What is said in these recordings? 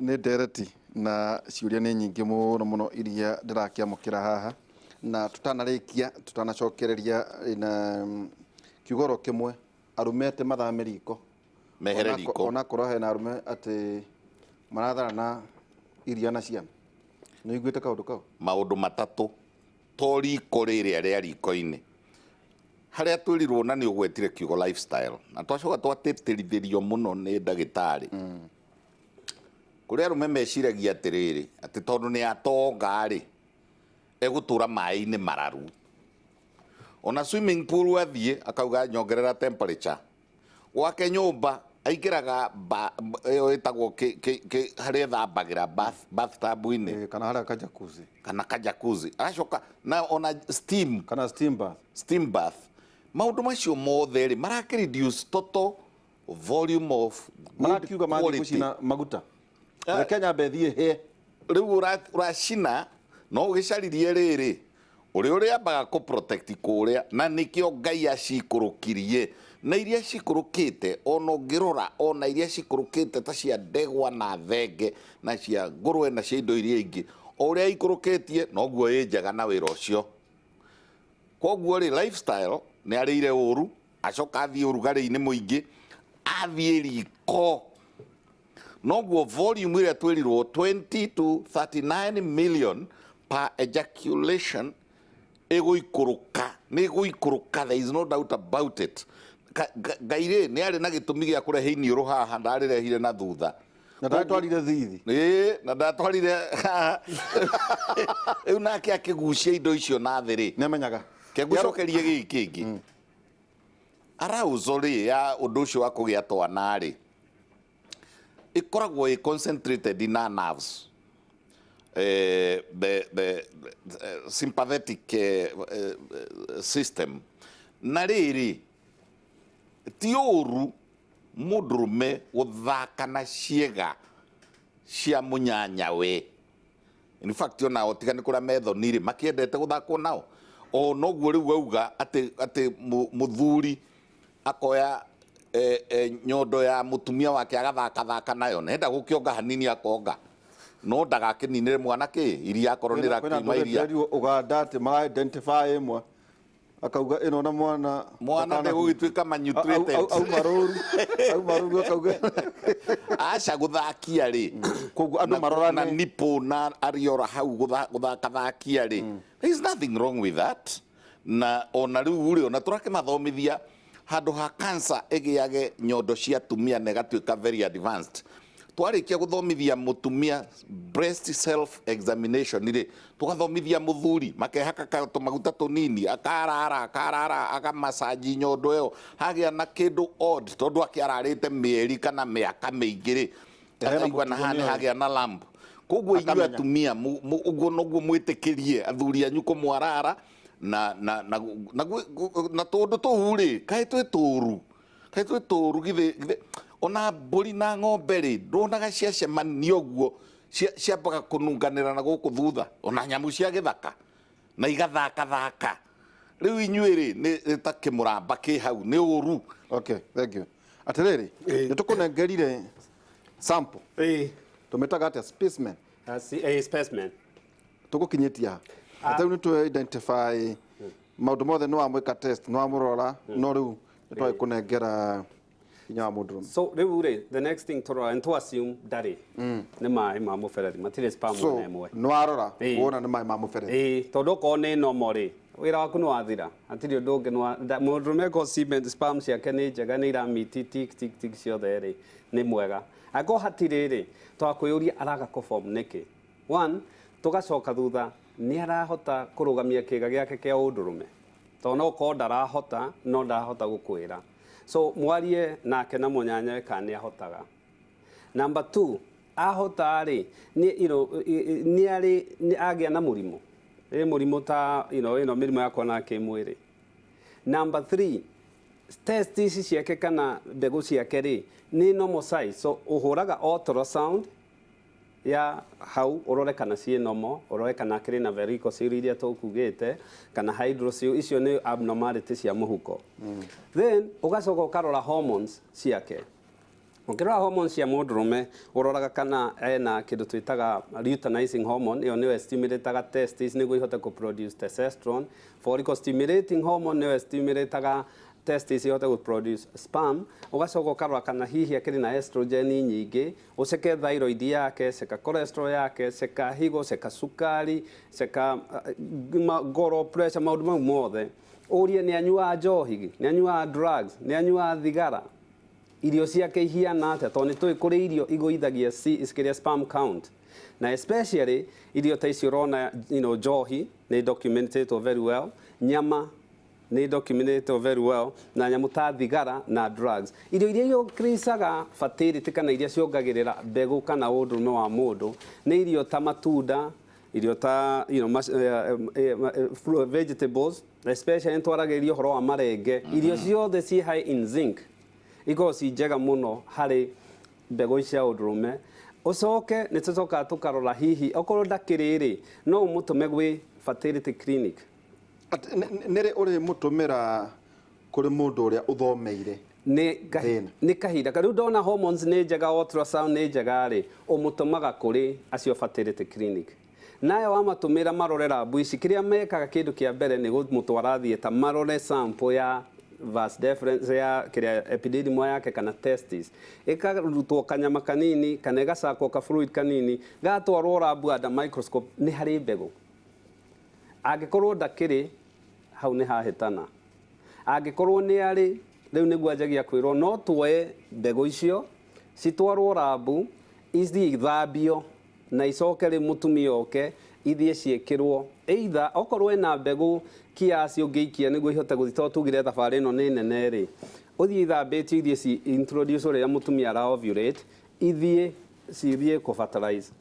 Nĩ ndereti na ciũria nĩ nyingĩ mũno mũno iria ndĩrakĩamũkĩra haha, na tũtanarĩkia, tũtanacokereria na kiugo oro kĩmwe, arũme atĩ mathame riko. Mehere riko. Onakorwo hena arũme atĩ marathara na iria na ciana. Nĩ ũiguĩte kaũndũ kau? Maũndũ matatũ to riko rĩrĩa rĩa riko-inĩ harĩa twĩrirwo, na nĩ ũgwetire kiugo lifestyle, na twacoka twatĩtĩrithĩrio mũno nĩ ndagĩtarĩ. Kũrĩ arũme meciragia atĩrĩrĩ, atĩ tondũ nĩ atonga rĩ, egũtũra maĩ-inĩ mararu. Ona swimming pool athiĩ akauga, "Nyongerera temperature." Gwake nyũmba aingĩraga ĩyo ĩtagwo harĩa ethambagĩra, bathtub-inĩ. Kana harĩa ka jacuzzi. Kana ka jacuzzi, agacoka na ona steam. Kana steam bath. Steam bath. Maũndũ macio mothe rĩ, marakĩ reduce total volume of good Marakiuga mathiĩ quality. Gũcina maguta. Reke nyambe thiĩ hĩe. Rĩu ũracina no ũgĩcaririe rĩrĩ ũrĩa ũrĩambaga kũ protect kũrĩa, na nĩkĩo Ngai acikũrũkirie, na iria cikũrũkĩte, ona ũngĩrora ona iria cikũrũkĩte ta cia ndegwa na thenge na cia ngũrwe na cia indo iria ingĩ, o ũrĩa ikũrũkĩtie noguo ĩ njega na wĩra ũcio. Koguo rĩ, lifestyle nĩ arĩire ũru, acoka athiĩ ũrugarĩ-inĩ mũingĩ, athiĩ riko, noguo volume ĩrĩa twĩrirwo 20 to 39 million per ejaculation ĩgũikũrũka, nĩ ĩgũikũrũka. There is no doubt about it. Ngai rĩ, nĩ arĩ na gĩtũmi gĩa kũrehe iniũrũ haha, ndarĩrehire na thutha. Na ndatwarire thithi. Ĩĩ, na ndatwarire haha rĩu, nake akĩgucia indo icio na thĩ rĩ. Nĩ amenyaga. Kengũcokerie gĩkĩ kĩngĩ, arousal rĩ, ya ũndũ ũcio wa kũgĩa twana rĩ, ĩkoragwo ĩ concentrated na nerves, the sympathetic system. Na rĩrĩ, ti ũru mũndũrũme gũthaka na ciĩga cia mũnyanyawe. In fact, onao tiga nĩ kũrĩa methoni rĩ, makĩendete gũthakwo nao. O noguo rĩu auga atĩ mũthuri akoya nyondo ya mũtumia wake agathakathaka nayo, nenda gũkĩonga hanini akonga, no ndagakĩninĩre mwana kĩ iria akorwo nĩ Kwĩna andũ rakiuma iria. ndĩrerirwo Ũganda atĩ mara identify ĩmwe, akauga ĩno na mwana. Mwana ndegũgĩtuĩka malnutrited. Auma rũru, auma rũru, akauga. Aca, gũthakia rĩ, Koguo andũ na marorane. Nipple na areola hau, gũthakathakia rĩ, there is nothing wrong with that. Na ona rĩu rĩ, ona tũrakĩmathomithia handũ ha cancer ĩgĩage nyondo cia atumia na ĩgatuĩka very advanced. Twarĩkia gũthomithia mũtumia breast self examination rĩ, tũgathomithia mũthuri makehaka tũmaguta tũnini, akarara akarara, akamacaji nyondo ĩyo, hagĩa na kĩndũ odd, tondũ akĩararĩte mĩeri kana mĩaka mĩingĩ rĩ, Hena akaigua na mũtugo haha nĩ nĩoĩ. hagĩa na lump. Koguo inyuĩ Akamenya. atumia, ũguo noguo mwĩtĩkĩrie athuri anyu kũmwarara na tũndũ tũu rĩ, kaĩ twĩ tũru, kaĩ twĩ tũru. Githĩ ona mbũri na ng'ombe rĩ, ndonaga ciacemania ũguo ciambaga kũnunganĩra na gũkũ thutha, ona nyamũ cia gĩthaka na igathakathaka. Rĩu inyuĩ rĩ, nĩ ta kĩmũramba kĩ hau, nĩ ũru. Okay, thank you. Atĩrĩrĩ, nĩ tũkũnengerire sample. Tũmĩtaga atĩa, specimen? Specimen. Tũgũkinyĩtie ha? Atĩ rĩu nĩ tũ identify maũndũ mothe, nĩ wamwĩka test, nĩ wamũrora, no rĩu nĩ twagĩkũnengera hinya wa mũndũrũme. So rĩu rĩ, the next thing tũrora nĩ tũ assume ndarĩ, nĩ maĩ ma mũberethi, matirĩ sperm So ona ĩmwe. Nĩ warora, wona nĩ maĩ ma mũberethi. Ĩĩ, tondũ okorwo nĩ normal rĩ, wĩra waku nĩ wathira, hatirĩ ũndũ ũngĩ. Mũndũrũme okorwo semen, sperm ciake nĩ njega, nĩ iramiti tick tick tick ciothe rĩ, nĩ mwega. Angĩkorwo hatirĩ rĩ, twakwĩyũria araga kũ-form nĩkĩ. One, tũgacoka thutha, nĩ arahota kũrũgamia kĩga gĩake kĩa ũndũrũme? Tondũ no ũkorwo ndarahota, no ndarahota gũkwĩra. So mwarie nake na mũnyanyawe kana nĩ ahotaga. Number two, ahota rĩ, nĩ you know, nĩ arĩ nĩ agĩa na mũrimũ, ĩ mũrimũ ta ĩno mĩrimũ ya kuonana kĩmwĩrĩ. Number three, test ici ciake kana mbegũ ciake rĩ, nĩ normal size? So ũhũraga ultrasound ya hau, ũrore kana ciĩ normal, ũrore kana akĩrĩ na varicocele iria tũkugĩte kana hydrocele, icio nĩ abnormality cia mũhuko. Then ũgacoka ũkarora hormones ciake. Ũngĩrora hormones cia mũndũrũme, ũroraga kana ena kĩndũ twĩtaga luteinizing hormone, ĩyo nĩyo ĩstimulataga testis nĩguo ihote kũ produce testosterone. Follicle stimulating hormone nĩyo ĩstimulataga testis ihote gũ produce sperm. Ũgacoka ũkarora kana hihi akĩrĩ na estrogen nyingĩ, ũceke thyroid yake, ceka cholesterol yake, ceka higo, ceka cukari, ceka ngoro, pressure, maũndũ mau mothe. Ũrie nĩ anyuaga njohi, nĩ anyuaga drugs, nĩ anyuaga thigara, irio ciake ihiana atĩa, tondũ nĩ tũĩ kũrĩ irio igũithagia kĩrĩa sperm count, na especially irio ta icio ũrona, njohi nĩ documented very well, nyama nĩ documented very well, na nyamũ ta thigara na drugs. Irio iria increasaga fertility kana iria ciongagĩrĩra mbegũ kana ũndũrũme wa mũndũ nĩ irio ta matunda, irio ta vegetables, especially nĩtwaragĩrĩria ũhoro wa marenge. Irio ciothe ci high in zinc ikoragwo ci njega mũno harĩ mbegũ cia ũndũrũme. Ũcoke nĩ tũcokaga tũkarora hihi okorwo ndakĩrĩ rĩ, no ũmũtũme gwĩ fertility clinic. Nĩrĩ ũrĩmũtũmĩra kũrĩ mũndũ ũrĩa ũthomeire thĩna? Nĩ kahinda rĩu ndona hormones nĩ njega, ultrasound nĩ njega rĩ, ũmũtũmaga kũrĩ acio fertility clinic. Nayo wamatũmĩra marore lab ici, kĩrĩa mekaga kĩndũ kĩa mbere nĩ gũmũtwara theatre marore sample ya vas deferens ya kĩrĩa epididymal yake kana testis, ĩkarutwo kanyama kanini kana ĩgacakwo ka fluid kanini, gatwarwo lab under microscope nĩ harĩ mbegũ. Angĩkorwo ndakĩrĩ hau nĩ hahĩtana. Angĩkorwo nĩ arĩ, rĩu nĩguo anjagia kwĩrwo no tuoe mbegũ icio citwarwo lab, ithiĩ ithambio na icoke rĩu mũtumia oke ithiĩ ciĩkĩrwo, either okorwo ena mbegũ kiasi ũngĩikia nĩguo ihote gũthiĩ, tondũ tugire thabarĩ ĩno nĩ nene rĩ, ũthiĩ ithambĩtio ithiĩ ci introduce rĩrĩa mũtumia ara ovulate, ithiĩ cithiĩ kũ fertilize.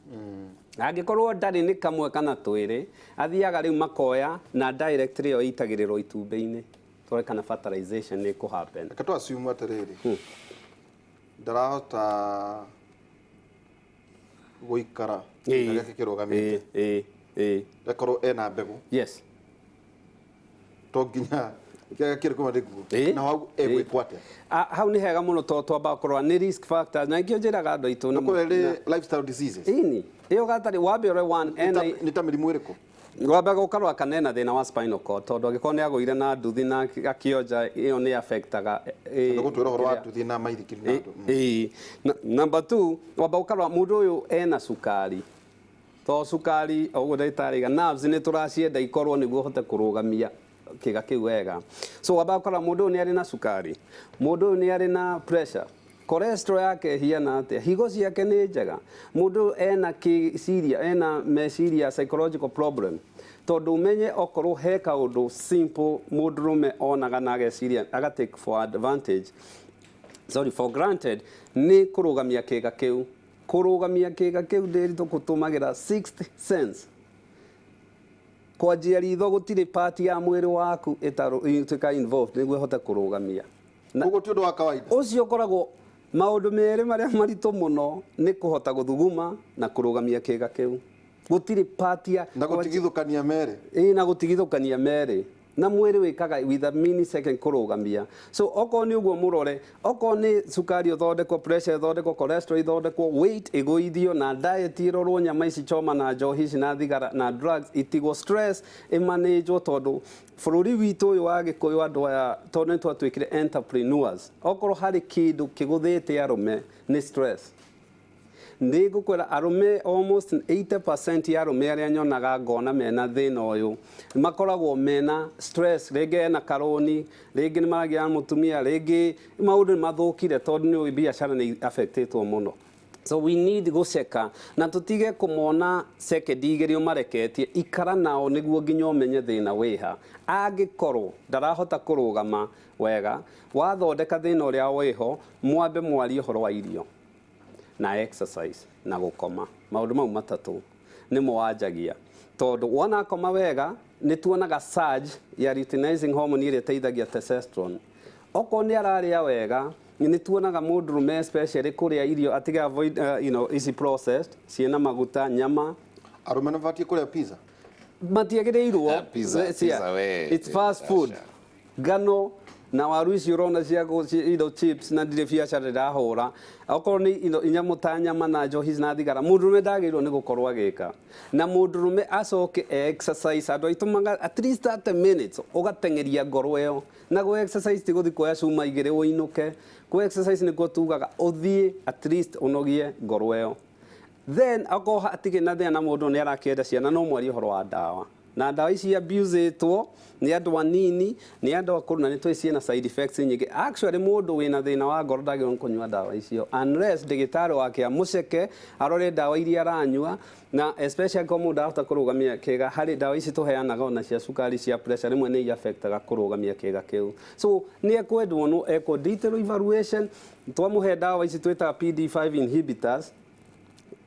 Angĩkorwo ndarĩ nĩ kamwe kana twĩrĩ, athiaga rĩu makoya na directly ĩyo ĩitagĩrĩrwo itumbĩ-inĩ, tũrore kana fertilization nĩ ĩkũ happen. Reke tũ assume atĩrĩrĩ, ndarahota gũikara kĩga gĩake kĩrũgamĩte, akorwo ena mbegũ, to nginya kĩga kĩrĩ kuma nĩguo, na hau egwĩkwo atĩa? Hau nĩ hega mũno tondũ twambaga kũrora nĩ risk factors, na nĩkĩo njĩraga andũ aitũ Kũrĩ lifestyle diseases. Ĩni ĩyo gatarĩ wambe ũrore one ena Nĩ ta mĩrimũ ĩrĩkũ? Wambaga ũkarora kana ena thĩna wa spinal cord, tondũ angĩkorwo nĩ agũire na nduthi na akĩonja, ĩyo nĩ affectaga Nĩ gũtwĩra ũhoro wa nduthi na maithikiri na andũ. Ĩĩ. Number 2, wamba ũkarora mũndũ ũyũ ena cukari, tondũ cukari ũguo ndagĩtarĩ aiga nerves nĩ tũracienda ikorwo nĩguo ũhote kũrũgamia kĩga kĩu wega. So wamba ũkarora mũndũ ũyũ nĩ arĩ na cukari, mũndũ ũyũ nĩ arĩ na pressure, cholesterol yake ĩhiana atĩa, higo ciake nĩ njega, mũndũ ũyũ ena kĩciria, ena meciria psychological problem, tondũ ũmenye okorwo he kaũndũ simple mũndũrũme onaga na ageciria aga take for advantage, sorry, for granted, nĩ kũrũgamia kĩga kĩu. Kũrũgamia kĩga kĩu ndĩritũ gũtũmagĩra sixth sense. Kwanjia ritho gũtirĩ part ya mwĩrĩ waku ĩtuĩka involved nĩguo ĩhote kũrũgamia. Koguo ti ũndũ wa kawaida. Ũcio ũkoragwo maũndũ merĩ marĩa maritũ mũno nĩ kũhota gũthuguma na kũrũgamia kĩga kĩu. Gũtirĩ part ya Na gũtigithũkania merĩ. Ĩĩ, na gũtigithũkania merĩ. Na mwĩrĩ wĩkaga with a millisecond kũrũgamia. So okorwo nĩ ũguo mũrore, okorwo nĩ cukari ũthondekwo, pressure ĩthondekwo, cholesterol ĩthondekwo, weight ĩgũithio na diet ĩrorwo, nyama ici choma na njohi ici na thigara na drugs itigwo, stress ĩmanĩnjwo, tondũ bũrũri witũ ũyũ wa Gĩkũyũ andũ aya tondũ nĩ twatuĩkire entrepreneurs, okorwo harĩ kĩndũ kĩgũthĩte arũme nĩ stress. Nĩ ngũkwĩra arũme almost 80% ya arũme arĩa nyonaga ngona mena thĩna ũyũ makoragwo mena stress, rĩngĩ ena karũni, rĩngĩ nĩ maragia na mũtumia, rĩngĩ maũndũ nĩ mathũkire tondũ nĩ biacara nĩ affectĩtwo mũno. So we need gũceka na tũtige kũmona second igĩrĩ ũmareketie, ikara nao nĩguo nginya ũmenye thĩna wĩha. Angĩkorwo ndarahota kũrũgama wega, wathondeka thĩna ũrĩa wĩho, mwambe mwarie ũhoro wa irio na exercise na gũkoma. Maũndũ mau matatũ nĩmo wanjagia, tondũ wona akoma wega nĩ tuonaga surge ya luteinizing hormone ĩrĩa ĩteithagia testosterone. Okorwo nĩ ararĩa wega nĩ tuonaga mũndũrũme especially kũrĩa irio atige avoid ici processed ciĩna maguta, nyama. Arũme nĩ mabatiĩ kũrĩa pizza? Matiagĩrĩirwo. Pizza, pizza we, It's fast food. Aca. Ngano Na waru ici ũrona cia indo chips, na ndirĩ biacara ndĩrahũra, okorwo nĩ indo nyamũ ta nyama na njohi na thigara, mũndũrũme ndagĩrĩirwo nĩ gũkorwo agĩka. Na mũndũrũme acoke e exercise. Andũ aitũ maga at least 30 minutes ũgateng'eria ngoro ĩyo. Na gũ exercise ti gũthiĩ kuoya cuma igĩrĩ ũinũke. Kũ exercise nĩkuo tugaga ũthiĩ at least ũnogie ngoro ĩyo. Then akorwo hatirĩ na thĩna na mũndũ nĩ arakĩenda ciana, no mwarie ũhoro wa ndawa. Na ndawa ici abusĩtwo nĩ andũ anini, nĩ andũ akũrũ, na nĩ tũĩ ciĩna side effects nyingĩ. Actually, mũndũ wĩna thĩna wa ngoro ndagĩrĩirwo nĩ kũnyua ndawa icio unless ndagĩtarĩ wake amũceke, arore ndawa iria aranyua, na especially angĩkorwo mũndũ arahota kũrũgamia kĩga. Harĩ ndawa ici tũheanaga ona cia cukari, cia pressure, rĩmwe nĩ affectaga kũrũgamia kĩga kĩu. So nĩ ekwendwo no ekwo detail evaluation. Twamũhe ndawa ici twĩtaga PD5 inhibitors,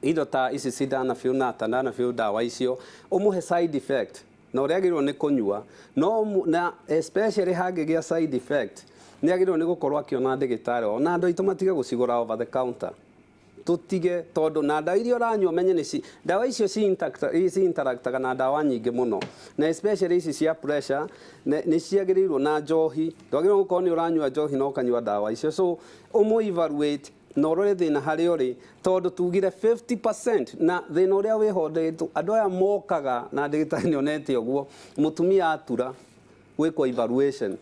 indo ta ici sildenafil na tadalafil, ndawa icio ũmũhe side effect na ũrĩa agĩrĩirwo nĩ kũnyua no na especially hangĩgĩa side effect, nĩ agĩrĩirwo nĩ gũkorwo akĩona ndagĩtarĩ wao. Na andũ aitũ matige gũcigũra over the counter, tũtige, tondũ na ndawa iria ũranyua menye nĩ ndawa icio ci interactaga na ndawa nyingĩ mũno, na especially ici cia pressure nĩ ciagĩrĩirwo na njohi. Ndwagĩrĩirwo gũkorwo nĩ ũranyua njohi na ũkanyua ndawa icio. So ũmũ evaluate na ũrore thĩna harĩa ũrĩ, tondũ tugire 50% na thĩna ũrĩa wĩho andũ aya mokaga na ndagĩtarĩ nĩonete ũguo mũtumia atura gwĩkwo evaluation.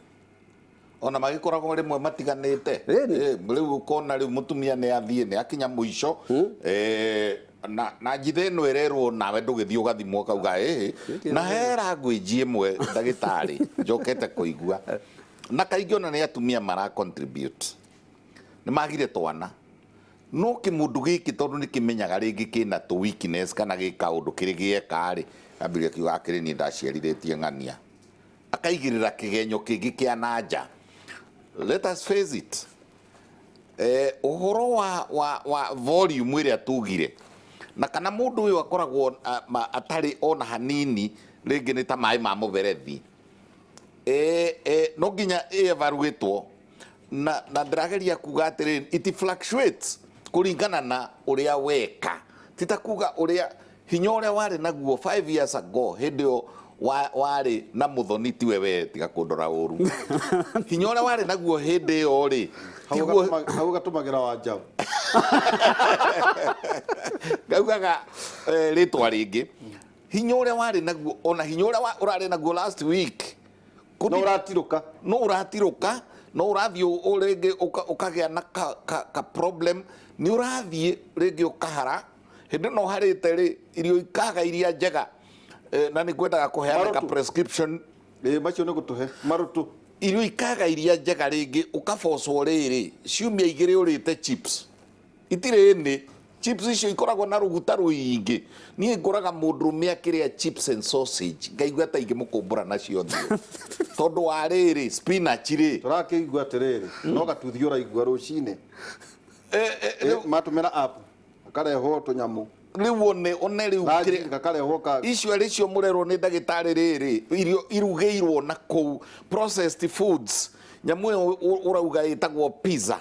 Ona magĩkoragwo rĩmwe matiganĩte. Ĩni. Rĩu ũkona rĩu mũtumia nĩ athiĩ, nĩ akinya mũico, na njitha ĩno ĩrerwo nawe ndũgĩthiĩ ũgathimwo, kauga ĩĩ. Na he language ĩmwe, ndagĩtarĩ, njokete kũigua, na kaingĩ ona nĩ atumia mara contribute, nĩ magire twana no kĩmũndũ gĩkĩ, tondũ nĩ kĩmenyaga rĩngĩ kĩna tũ weakness kana gĩ kaũndũ kĩrĩ gĩeka rĩ, ambĩrĩria kiuga akĩrĩ niĩ ndaciarirĩtie ng'ania, akaigĩrĩra kĩgenyo kĩngĩ kĩa nanja. Let us face it, ũhoro wa volume ĩrĩa tugire, na kana mũndũ ũyũ akoragwo atarĩ ona hanini, rĩngĩ nĩ ta maĩ ma mũberethi, no nginya ĩevaluĩtwo. Na ndĩrageria kuga atĩrĩrĩ, it fluctuates kũringana na ũrĩa weka. Ti ta kuga ũrĩa hinya ũrĩa warĩ naguo 5 years ago, hĩndĩ ĩyo warĩ na mũthoni, tiwe we, tiga kũndora ũru, hinya ũrĩa warĩ naguo hĩndĩ ĩyo rĩ, tiguo. Hau gatũmagĩra wa njaũ. Ngaugaga rĩtwa rĩngĩ, hinya ũrĩa warĩ naguo, ona hinya ũrĩa ũrarĩ naguo last week, no ũratirũka. No ũratirũka, no ũrathiĩ rĩngĩ ũkagĩa na ka problem, nĩ ũrathiĩ rĩngĩ ũkahara. Hĩndĩ ĩno ũharĩte rĩ, irio ikaga iria njega. Na nĩ ngwendaga kũheana ka Marũtũ. prescription. Ĩ, macio nĩ gũtũhe marũtũ. Irio ikaga iria njega, rĩngĩ ũkabocwo rĩrĩ ciumia 2 ũrĩte chips itirĩ nĩ chips icio ikoragwo na rũguta rũingĩ. Niĩ ngoraga mũndũrũme akĩrĩa chips and sausage, ngaigua ta ingĩmũkũmbũra nacio ũthiũ, tondũ wa rĩrĩ spinach rĩ. Tũrakĩigua atĩrĩrĩ, no gatuthi ũraigua rũcinĩ. Matũmĩra app akarehwo tũnyamũ. Rĩu one rĩu Ranji gakarehwo ka icio arĩ cio mũrerwo nĩ ndagĩtarĩ rĩrĩ, irio irugĩirwo na kũu, processed foods, nyamũ ĩyo ũrauga ĩtagwo pizza,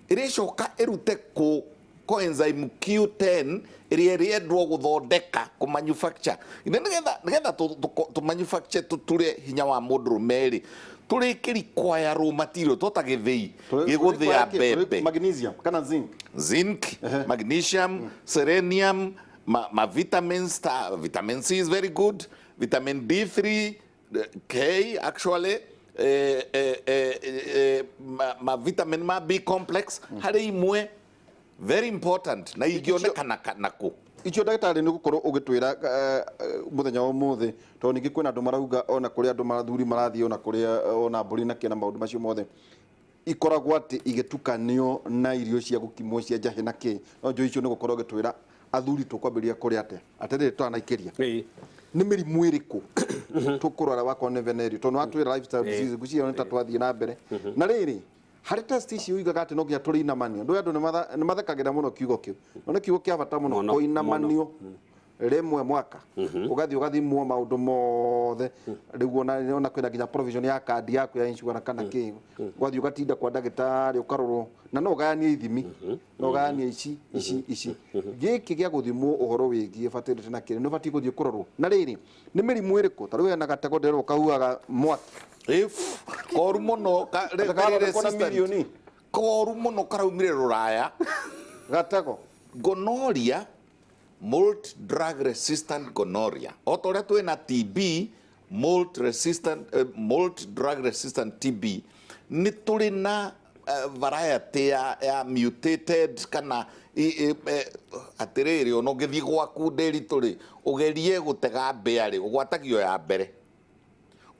ĩrĩcoka ĩrute kũ coenzyme Q10 ĩrĩa ĩrĩendwo gũthondeka, kũ manufacture. Nĩgetha tũ manufacture tũture hinya wa mũndũrũme rĩ, tũrĩkĩri kwaya raw material tota gĩthĩi gĩgũthĩa mbembe. Magnesium kana zinc. Zinc, magnesium, selenium, ma vitamins ta vitamin C is very good, vitamin D3, K actually, ma vitamin ma B complex harĩ imwe very important na ingĩonekana nakũ. Icio, ndagĩtarĩ, nĩ gũkorwo ũgĩtwĩra mũthenya wa ũmũthĩ, tondũ ningĩ kwĩna andũ marauga ona kũrĩa andũ mathuri marathiĩ ona kũrĩa ona mbũri na kĩna maũndũ macio mothe ikoragwo atĩ igĩtukanio na irio cia gũkimwo cia njahĩ na kĩ. No njũĩ icio nĩ gũkorwo ũgĩtwĩra athuri tũkwambĩrĩria kũrĩa atĩa. Atĩrĩrĩ, tũtanaikĩria, nĩ mĩrimũ ĩrĩkũ tũkũrwara wakorwo nĩ venereal? Tondũ watwĩra lifestyle disease, ngwĩciria nĩ ta twathiĩ na mbere na rĩrĩ harĩ test ici uigaga atĩ no nginya tũrĩinamanio. Ndũĩ andũ nĩ mathekagĩra mũno kiugo kĩu, no nĩ kiugo kĩa bata mũno. Mũno. Kũinamanio. Rĩmwe mwaka ũgathiĩ ũgathimwo maũndũ mothe. Rĩu ona kwĩna nginya provision ya kandi yaku ya insurance kana kĩ, ũgathiĩ ũgatinda kwa ndagĩtarĩ ũkarorwo, na no ũgayanie ithimi, no ũgayanie ici ici ici, gĩkĩ gĩa gũthimwo ũhoro wĩgiĩ fertility na kĩrĩ nĩ ũbatiĩ gũthiĩ kũrorwo. Na rĩrĩ, nĩ mĩrimũ ĩrĩkũ? Ta rĩu hena gatego ndĩrwo kahuaga mwaki. If koru mũno Atĩ kathondekwo na resistant. mirioni. Koru mũno karaumire rũraya. Gatego. Gonorrhea, multi drug resistant gonorrhea, o ta ũrĩa twĩna TB, multi resistant, multi drug resistant TB, nĩ tũrĩ na variety ya mutated kana atĩrĩrĩ, ona ũngĩthiĩ gwaku ndĩritũ rĩ, ũgerie gũtega mbĩa rĩ, ũgwatagio ya mbere,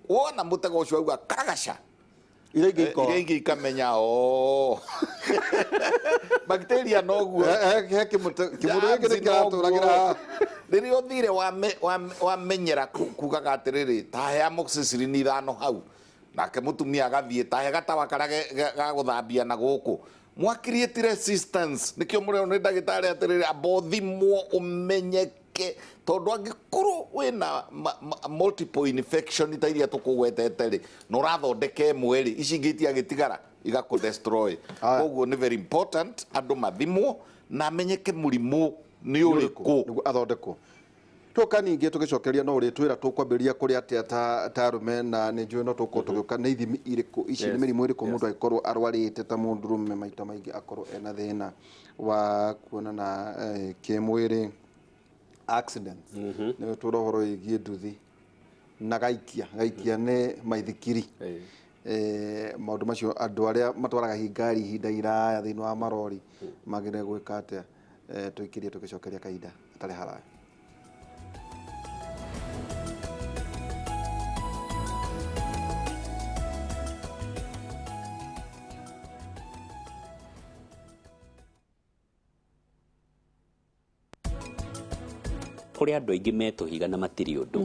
wona mũtego ũcio auga karagaca. Iria ingĩ ikora. Iria ingĩ ikamenya o bacteria noguo. He kĩmũndũ gĩkĩ nĩ kĩratũragĩra haha. Rĩrĩa ũthire wamenyera kugaga atĩrĩrĩ, tahe amoxicillin 5 hau, nake mũtumia agathiĩ tahe gatawa karĩa ga gũthambia na gũkũ mwakiriĩti resistance. Nĩkĩo mũreo nĩ ndagĩtarĩ atĩrĩrĩ, amba ũthimwo ũmenyeke, tondũ angĩkorwo wĩna multiple infection ta iria tũkũgwetete rĩ, na ũrathondeka ĩmwe rĩ, ici ingĩ itiagĩtigara igakũ destroy. Koguo nĩ very important andũ mathimwo na amenyeke mũrimũ nĩ ũrĩkũ. Nĩguo athondekwo. Tũka ningĩ tũgĩcokeria no ũrĩtwĩra tũkwambĩrĩria kũrĩa atĩa ta arũme, na nĩ njũĩ no tũkorwo tũgĩũka nĩ ithimi irĩkũ ici, nĩ mĩrimũ ĩrĩkũ mũndũ angĩkorwo arwarĩte ta mũndũrũme maita maingĩ akorwo ena thĩna wa kuonana kĩmwĩrĩ, accidents, nĩ twĩra ũhoro wĩgiĩ nduthi na gaikia. Gaikia nĩ maithikiri. Maũndũ macio, andũ arĩa matwaraga ngari ihinda iraya thĩinĩ wa marori magĩrĩire gwĩka atĩa? Tũikĩrie tũgĩcokeria kahinda gatarĩ haraya. Kũrĩ andũ aingĩ metũhiga na matirĩ ũndũ,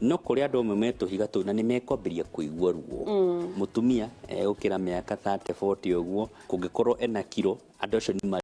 no kũrĩ andũ amwe metũhiga tũu na nĩ mekwambĩrĩria kũigua ruo. Mũtumia egũkĩra mĩaka 30 40 ũguo, kũngĩkorwo ena kiro, andũ acio nĩ